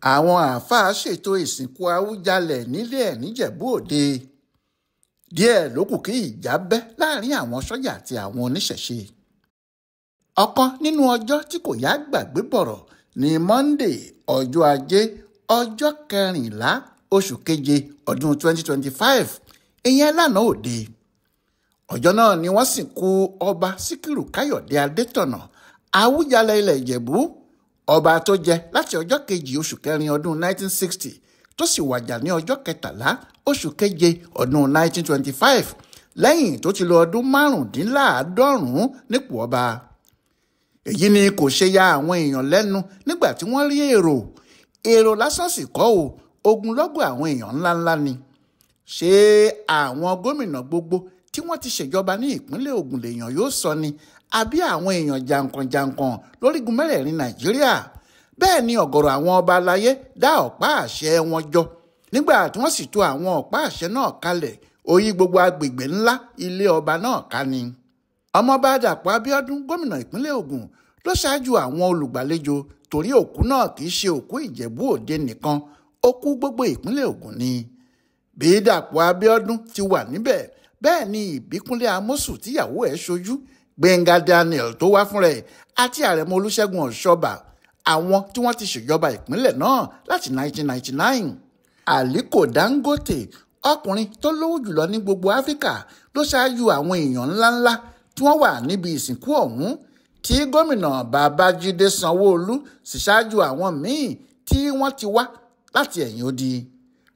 Àwọn àáfàá ṣètò ìsìnkú Àwùjalẹ̀ nílé ẹ̀ nìjẹ̀bú Òde. Díẹ̀ ló kù kí ìjà bẹ́ láàrin àwọn sọ́jà àti àwọn oníṣẹ̀ṣe. Ọ̀kan nínú ọjọ́ tí kò yá gbàgbé bọ̀rọ̀ ní Monday, ọjọ́ ajé, ọjọ́ kẹrìnlá oṣù keje ọdún 2025, ìyẹn lánàá òde. Ọjọ́ náà ni wọ́n sìnkú ọba Síkírù Káyọ̀dé Adétọ̀nà, Àwùjalẹ̀ ilẹ̀ Ìjẹ̀bú, ọba tó jẹ láti ọjọ́ kejì oṣù kẹrin ọdún 1960 tó sì wàjà ní ọjọ́ kẹtàlá oṣù keje ọdún 1925 lẹ́yìn tó ti lò ọdún márùndínláàádọ́rùn-ún nípò ọba. Èyí ni kò ṣe ya àwọn èèyàn lẹ́nu nígbà tí wọ́n rí èrò. Èrò lásán sì kọ́ o, ogunlọ́gọ̀ àwọn èèyàn ńláńlá ni. Ṣé àwọn gómìnà gbogbo tí wọ́n ti ṣèjọba ní ìpínlẹ̀ Ògùn lèèyàn yóò sọ ni, àbí àwọn èèyàn jàǹkànjàǹkàn lórígun mẹ́rẹ̀ẹ̀rin Nàìjíríà? Bẹ́ẹ̀ ni ọ̀gọ̀rọ̀ àwọn ọba aláyé dá ọ̀pá àṣẹ wọn jọ. Nígbà tí wọ́n sì tò àwọn ọ̀pá àṣẹ náà kalẹ̀, ó yí gbogbo agbègbè ńlá ilé ọba náà ká ni. Ọmọọba Dàpọ̀ Abíọ́dún, gómìnà ìpínlẹ̀ Ògùn, ló ṣáájú àwọn olùgbàlejò torí òkú náà kì í ṣe òkú Ìjẹ̀bú Òde nìkan, òkú gbogbo ìpínlẹ̀ Ògùn ni. Bí Dàpọ̀ Abíọ́dún ti wà níbẹ̀, bẹ́ẹ̀ ni Ìbíkúnlé Amósù tíyàwó ẹ̀ ṣojú, Gbẹ̀ngà Daniel tó wá fúnra ẹ̀ àti Àrẹ̀mọ Olúṣẹ́gun Ọ̀ṣọ́bà, àwọn tí wọ́n ti ṣèjọba ìpínlẹ̀ náà láti 1999. Aliko Dangote, ọkùnrin tó lówó jùlọ ní gbogbo Áfíríkà, ló ṣáájú àwọn èèyàn ńláńlá tí wọ́n wà níbi ìsìnkú ọ̀hún, tí gómìnà Babájídé Sanwó-Olú sì ṣáájú àwọn míì tí wọ́n ti wá láti ẹ̀yìn odi.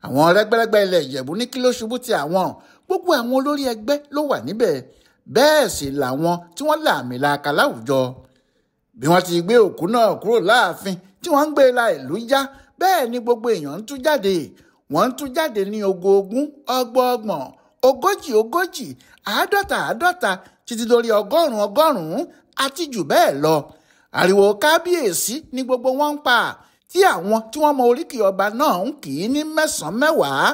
Àwọn rẹ́gbẹ́rẹ́gbẹ́ ilẹ̀ Ìjẹ̀bú ní kí ló ṣubú ti àwọn, gbogbo àwọn olórí ẹgbẹ́ ló wà níbẹ̀, bẹ́ẹ̀ sì làwọn tí wọ́n lààmìlaaka láwùjọ. Bí wọ́n ti gbé òkú náà kúrò láàfin tí wọ́n ń gbé la ìlú já, bẹ́ẹ̀ ni gbogbo èèyàn ń tú jáde. Wọ́n ń tú jáde ní ogógún, ọgbọọgbọ̀n, ogójì ogójì, àádọ́ta àádọ́ta, títí lórí ọgọ́rùn-ún ọgọ́rùn-ún àti jù bẹ́ẹ̀ lọ. Ariwo kábíyèsí ni gbogbo wọn ń pa, tí àwọn tí wọ́n mọ oríkì ọba náà ń kì í ní mẹ́sàn-án mẹ́wàá.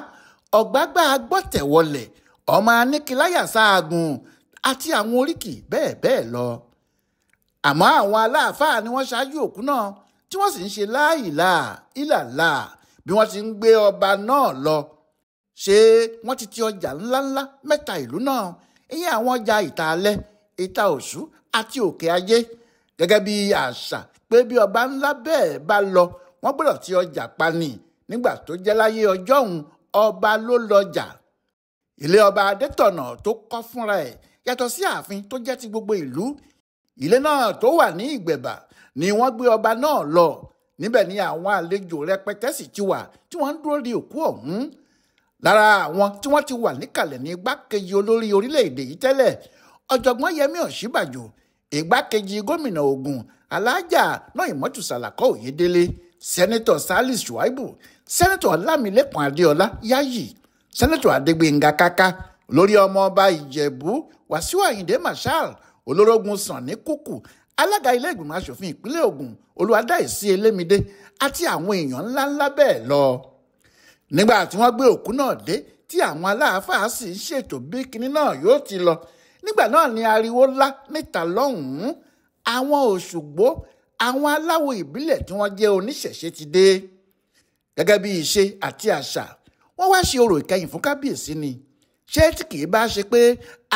Ọ̀gbágbá gbọ́tẹ̀wọlẹ̀, ọmọ aníkíláyà sáàgùn àti àwọn oríkì bẹ́ẹ̀ bẹ́ẹ̀ lọ. Àmọ́ àwọn aláàfáà ni wọ́n ṣáájú òkú náà tí wọ́n sì ń ṣe láìlà ìlàlà bí wọ́n ti ń gbé ọba náà lọ. Ṣé wọ́n ti ti ọjà ńláńlá mẹ́ta ìlú náà, ìyẹn àwọn ọjà ìta alẹ́, ìta òṣù àti òkè ajé, gẹ́gẹ́ bí àṣà pé bí ọba ńlá bẹ́ẹ̀ bá lọ, wọ́n gbọ́dọ̀ ti ọjà pa ni. Nígbà tó jẹ́ láyé ọjọ́ òun, ọba ló lọ́jà. Ilé ọba Adétọ̀nà tó kọ́ fúnra ẹ̀ yàtọ̀ sí ààfin tó jẹ́ ti gbogbo ìlú. Ilé náà tó wà ní Ìgbẹ̀bà ni wọ́n gbé ọba náà lọ. Níbẹ̀ ni àwọn àlejò rẹpẹtẹ sì ti wà tí wọ́n ń dúró de òkú ọ̀hún. Lára àwọn tí wọ́n ti wà níkàlẹ̀ ní igbákejì olórí orílẹ̀-èdè yìí tẹ́lẹ̀, ọ̀jọ̀gbọ́n Yẹmí Ọ̀ṣínbàjò, igbákejì gómìnà Ògùn, Alájà Náìmọ́tù Sàlàkọ́ Òyedélé, Sẹ́nẹ́tọ̀ Salis Shuaibu, Sẹ́nẹ́tọ̀ Ọlámilékan Adéọlá Yáyì, Sẹ́nẹ́tọ̀ Adégbénga Káká, olórí ọmọọba Ìjẹ̀bú Wàsíù Àyìndé Marshal, olórógun Sànní Kúkù, alága ilé ìgbìmọ̀ asòfin ìpínlẹ̀ Ògùn Olúwadáìsí Elémidé àti àwọn èèyàn ńláńlá bẹ́ẹ̀ lọ. Nígbà tí wọ́n gbé òkú náà dé tí àwọn aláàfáà sì ń ṣètò bí kinní náà yóò ti lọ, nígbà náà ni ariwo ńlá níta lọ́hùn-ún. Àwọn Òṣùgbó, àwọn aláwo ìbílẹ̀ tí wọ́n jẹ́ oníṣẹ̀ṣe ti dé. Gẹ́gẹ́ bí ìṣe àti àṣà, wọ́n wá ṣe orò ìkẹyìn fún kábíyèsí ni. Ṣé tí kì í bá ṣe pé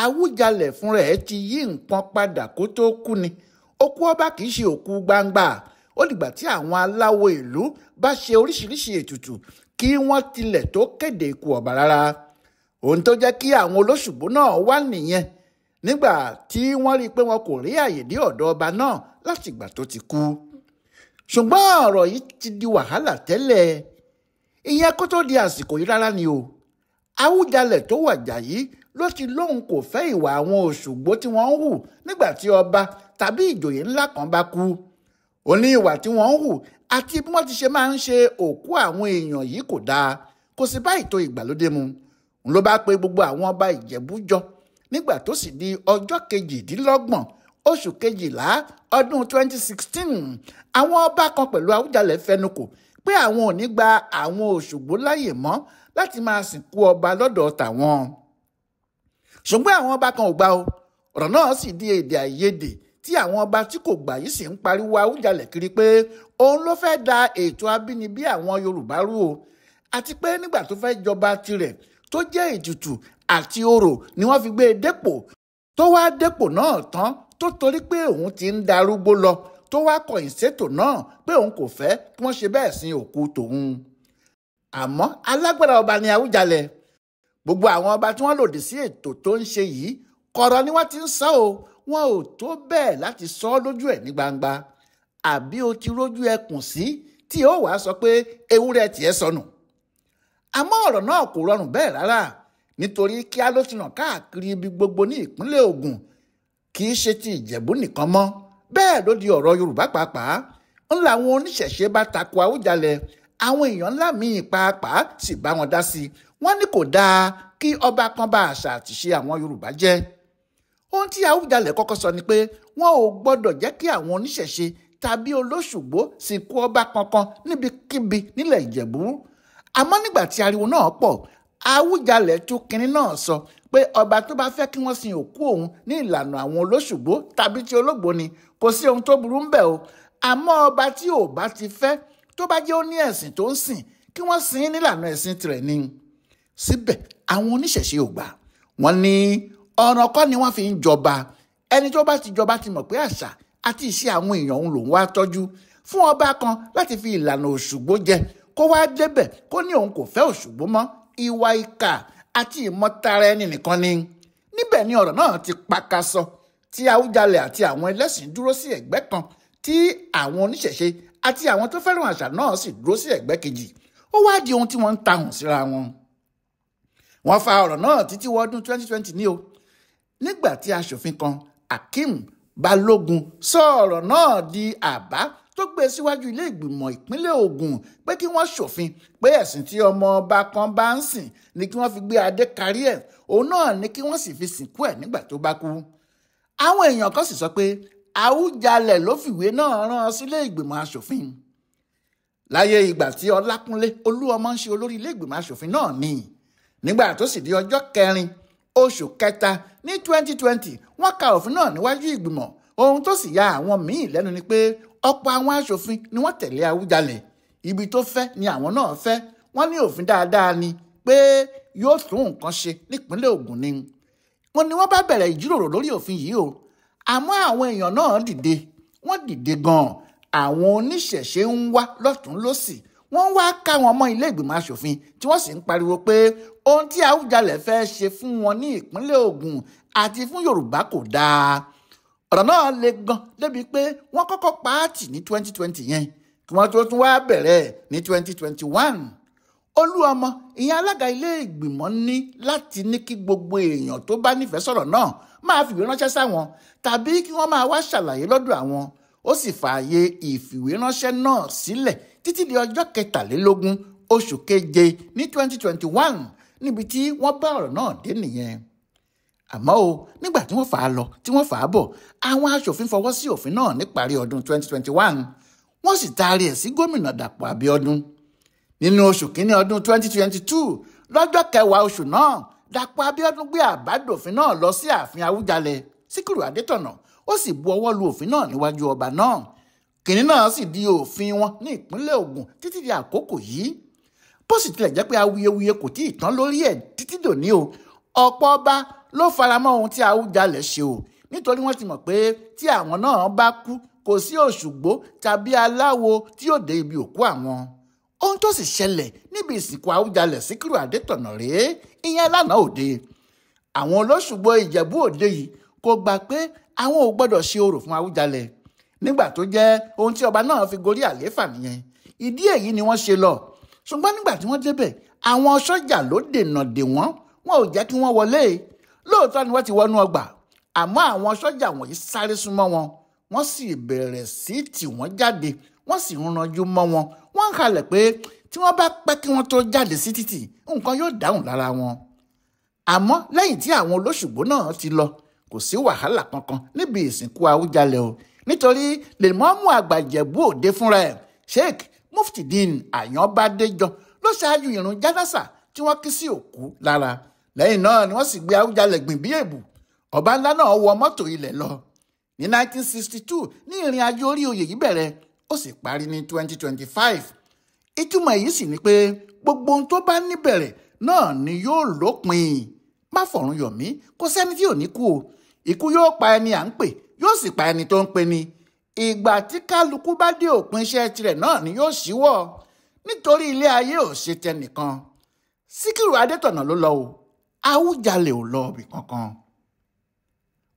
Àwùjalẹ̀ fúnra ẹ̀ ti yí nǹkan padà kó tó kú ni? Òkú ọba kì í ṣe òkú gbangba. Ó dìgbà tí àwọn aláwo ìlú bá ṣe oríṣiríṣi ètùtù kí wọ́n tilẹ̀ tó kéde ikú ọba rárá. Ohun tó jẹ́ kí àwọn olóṣùgbó náà wá nìyẹn nígbà tí wọ́n rí i pé wọn kò rí àyè dé ọ̀dọ̀ ọba náà láti ìgbà tó ti kú. Ṣùgbọ́n ọ̀rọ̀ yìí ti di wàhálà tẹ́lẹ̀. Ìyẹn kó tó di àsìkò yìí rárá ni o. Àwùjalẹ̀ tó wàjà yìí ló ti lóun kò fẹ́ ìwà àwọn Òṣùgbó tí wọ́n ń hù nígbà tí ọba tàbí ìjòyè ńlá kan bá kú. Ó ní ìwà tí wọ́n ń hù àti bí wọ́n ti ṣe máa ń ṣe òkú àwọn èèyàn yìí kò dáa, kò sì bá ètò ìgbàlódé mu. Òun ló bá pe gbogbo àwọn ọba Ìjẹ̀bú jọ nígbà tó sì di ọjọ́ kejìdínlọ́gbọ̀n oṣù kejìlá ọdún 2016, àwọn ọba kan pẹ̀lú Àwùjalẹ̀ fẹnukò pé àwọn ò ní gba àwọn Òṣùgbó láyè mọ́ láti máa sìnkú ọba lọ́dọ̀ tàwọn. Ṣùgbọ́n àwọn ọba kan ò gbà o. Ọ̀rọ̀ náà sì di èdè àìyedè Tí àwọn ọba tí kò gbà yìí sì ń pariwo Awùjalẹ̀ kiri pé òun ló fẹ́ da ètò abínibí àwọn Yorùbá rú o, àti pé nígbà tó fẹ́ jọba tirẹ̀ tó jẹ́ ètùtù àti orò ni wọ́n fi gbé e dépò, tó wá dépò náà tán tó torí pé òun ti ń darúgbó lọ tó wá kọ̀yìn sétò náà pé òun kò fẹ́ kí wọ́n ṣe bẹ́ẹ̀ sin òkú tòun. Àmọ́ alágbára ọba ni Awùjalẹ̀. Gbogbo àwọn ọba tí wọ́n lòdì sí ètò tó ń ṣe yìí kọ̀rọ̀ ni wọ́n ti ń sọ o, wọn ò tó bẹ́ẹ̀ láti sọ ọ́ lójú ẹ̀ ní gbangba. Àbí o ti rójú ẹkùn sí tí ó wàá sọ pé ewúrẹ́ tiẹ̀ sọnù? Àmọ́ ọ̀rọ̀ náà kò rọrùn bẹ́ẹ̀ rárá, nítorí kíá ló ti ràn káàkiri ibi gbogbo ní ìpínlẹ̀ Ògùn, kì í ṣe ti Ìjẹ̀bú nìkan mọ́. Bẹ́ẹ̀ ló di ọ̀rọ̀ Yorùbá pàápàá. Ń làwọn oníṣẹ̀ṣe bá tako Awùjalẹ̀, àwọn èèyàn ńlá míì pàápàá sì bá wọn dá sí i. Wọ́n ní kò dáa kí ọba kan bá àṣà àtìṣe àwọn Yorùbá jẹ́. Ohun tí Awùjalẹ̀ kọ́kọ́ sọ ni pé wọn ò gbọ́dọ̀ jẹ́ kí àwọn oníṣẹ̀ṣe tàbí olóṣùgbó sìnkú ọba kankan níbikíbi nílẹ̀ Ìjẹ̀bú. Àmọ́ nígbà tí ariwo náà pọ̀, Awùjalẹ̀ tún kinní náà sọ pé ọba tó bá fẹ́ kí wọ́n sin òkú òun ní ìlànà àwọn olóṣùgbó tàbí ti ológbò ni, kò sí ohun tó burú ń bẹ̀ o. Àmọ́ ọba tí ò bá ti fẹ́, tó bá jẹ́ ó ní ẹ̀sìn tó ń sìn, kí wọ́n sin nílànà ẹ̀sìn tirẹ̀ ni. Síbẹ̀ àwọn oníṣẹ̀ṣe ò gbà. Wọ́n ní ọ̀ràn kọ́ ni wọ́n fi ń jọba. Ẹni tó bá ti jọba ti mọ̀ pé àṣà àti ìṣe àwọn èèyàn òun lòun wá tọ́jú. Fún ọba kan láti fi ìlànà Òṣùgbó jẹ, kó wá débẹ̀ kó ní òun kò fẹ́ Òṣùgbó mọ́, ìwà ìkà àti ìmọ̀tara ẹni nìkan ni. Níbẹ̀ ni ọ̀rọ̀ náà ti pakasọ, tí Awùjalẹ̀ àti àwọn ẹlẹ́sìn dúró sí ẹ̀gbẹ́ kan, tí àwọn oníṣẹ̀ṣe àti àwọn tó fẹ́ràn àṣà náà sì dúró sí ẹ̀gbẹ́ kejì. Ó wá di ohun tí wọ́n ń tahùn síra wọn. Wọ́n fa ọ̀rọ̀ náà títí wọ ọdún 2020 ní o. Nígbà tí aṣòfin kan, Akeem Balógun, sọ ọ̀rọ̀ náà di àbá tó gbé síwájú ilé ìgbìmọ̀ ìpínlẹ̀ Ògùn pé kí wọ́n ṣòfin pé ẹ̀sìn tí ọmọ ọba kan bá ń sìn ni kí wọ́n fi gbé adé karí ẹ̀, òun náà ni kí wọ́n sì fi sìnkú ẹ̀ nígbà tó bá kú. Àwọn èèyàn kan sì sọ pé Awùjalẹ̀ ló fìwé náà rán sílé ìgbìmọ̀ aṣòfin. Láyé ìgbà tí Ọlákúnlé Olúọmọ ń ṣe olórí ilé ìgbìmọ̀ aṣòfin náà ni. Nígbà tó sì di ọjọ́ kẹrin oṣù kẹta ní 2020, wọ́n ka òfin náà níwájú ìgbìmọ̀. Ohun tó sì ya àwọn míì lẹ́nu ni pé ọ̀pọ̀ àwọn aṣòfin ni wọ́n tẹ̀lé Awùjalẹ̀. Ibi tó fẹ́ ni àwọn náà fẹ́. Wọ́n ní òfin dáadáa ni pé yóò tún nǹkan ṣe nípínlẹ̀ Ògùn ni. Wọ́n ní wọ́n bá bẹ̀rẹ̀ ìjíròrò lórí òfin yìí o. Àmọ́ àwọn èèyàn náà dìde, wọ́n dìde gan-an. Àwọn oníṣẹ̀ṣe ń wá lọ́tún lọ́sì, wọ́n wá ká wọn mọ́ ilé ìgbìmọ̀ aṣòfin tí wọ́n sì ń pariwo pé ohun tí Awùjalẹ̀ fẹ́ ṣe fún wọn ní ìpínlẹ̀ Ògùn àti fún Yorùbá kò dáa. Ọ̀rọ̀ náà le gan débi pé wọ́n kọ́kọ́ pa á tì ní 2020 yẹn kí wọ́n tó tún wá bẹ̀rẹ̀ ní 2021. Olúọmọ, ìyẹn alága ilé ìgbìmọ̀, ní láti ní kí gbogbo èèyàn tó bá nífẹ̀ẹ́ sọ̀rọ̀ náà máa fìwé ránṣẹ́ sáwọn tàbí kí wọ́n máa wá ṣàlàyé lọ́dọ̀ àwọn. Ó sì fààyè ìfìwéránṣẹ́ náà sílẹ̀ títí di ọjọ́ kẹtàlélógún oṣù keje ní 2021, níbi tí wọ́n bá ọ̀rọ̀ náà dé nìyẹn. Àmọ́ o, nígbà tí wọ́n fà á lọ tí wọ́n fà á bọ̀, àwọn aṣòfin fọwọ́ sí òfin náà níparí ọdún 2021, wọ́n sì taari ẹ̀ sí gómìnà Dàpọ̀ Abíọ́dún. Nínú oṣù kínní ọdún 2022, lọ́jọ́ kẹwàá oṣù náà, Dàpọ̀ Abíọ́dún gbé àbádòfin náà lọ sí ààfin Awùjalẹ̀ Síkírù Adétọ̀nà, ó sì bu ọwọ́ lu òfin náà níwájú ọba náà. Kìnní náà sì di òfin wọn ní ìpínlẹ̀ Ògùn títí di àkókò yìí. Bó sì tilẹ̀ jẹ́ pé awuyewuye kò tí ì tán lórí ẹ̀ títí dòní o, ọ̀pọ̀ ọba ló faramọ́ ohun tí Awùjalẹ̀ ṣe o, nítorí wọ́n ti mọ̀ pé tí àwọn náà bá kú, kò sí Òṣùgbó tàbí aláwo tí yóò dé ibi òkú àwọn. Ohun tó sì ṣẹlẹ̀ níbi ìsìnkú Awùjalẹ̀ Síkírù Adétọ̀nà rèé, ìyẹn lánàá òde. Àwọn olóṣùgbó Ìjẹ̀bú Òde yìí kò gbà pé àwọn ò gbọ́dọ̀ ṣe orò fún Awùjalẹ̀ nígbà tó jẹ́ ohun tí ọba náà fi gorí àlééfà nìyẹn. Ìdí èyí ni wọ́n ṣe lọ. Ṣùgbọ́n nígbà tí wọ́n débẹ̀, àwọn sọ́jà ló dènà dè wọ́n, wọn ò jẹ́ kí wọ́n wọlé. Lóòótọ́ ni wọ́n ti wọnú ọgbà, àmọ́ àwọn sọ́jà wọ̀nyí sáré súnmọ́ wọn, wọ́n sì bẹ̀rẹ̀ sí tì wọ́n jáde, wọ́n sì ń ranjú mọ́ wọn. Wọ́n ń halẹ̀ pé tí wọ́n bá pẹ́ kí wọ́n tó jáde sí títì, nǹkan yóò dáhùn lára wọn. Àmọ́ lẹ́yìn tí àwọn olóṣùgbó náà ti lọ, kò sí wàhálà kankan níbi ìsìnkú Awùjalẹ̀ o, nítorí lèmọ́mù àgbà Ìjẹ̀bú Òde fúnra ẹ̀, Sheikh Muftideen Àyànbádéjọ, ló ṣáájú ìrun jánásà tí wọ́n kí sí òkú lára. Lẹ́yìn náà ni wọ́n sì gbé Awùjalẹ̀ gbìn bí èbù. Ọba ńlá náà wọ mọ́tò ilẹ̀ lọ. Ní 1962 ní ìrìn àjò orí oyè yìí bẹ̀rẹ̀, ó sì parí ní 2025. Ìtumọ̀ èyí sì ni pé gbogbo ohun tó bá níbẹ̀rẹ̀ náà ni yóò lópin. Má fọ̀run yọ̀ mí, kò sẹ́ni tí ò ní kú o. Ikú yóò pa ẹni à ń pè, yóò sì pa ẹni tó ń pè ni. Ìgbà tí kálukú bá dé òpin iṣẹ́ tirẹ̀ náà ni yóò ṣíwọ́, nítorí ilé ayé ò ṣe tẹnìkan. Síkírù Adétọ̀nà ló lọ o, Awùjalẹ̀ ò lọ ibì kankan.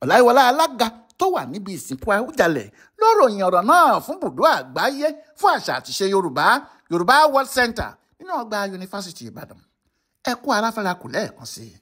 Ọláyíwọlá alága tó wà níbi ìsìnkú Awùjalẹ̀ ló ròyìn ọ̀rọ̀ náà fún bùdó àgbáyé fún àṣà àtiṣe Yorùbá, Yorùbá World Center nínú ọgbà Yunifásitì Ìbàdàn. Ẹ kú aráfẹ́ra kù lẹ́ẹ̀kan sí i.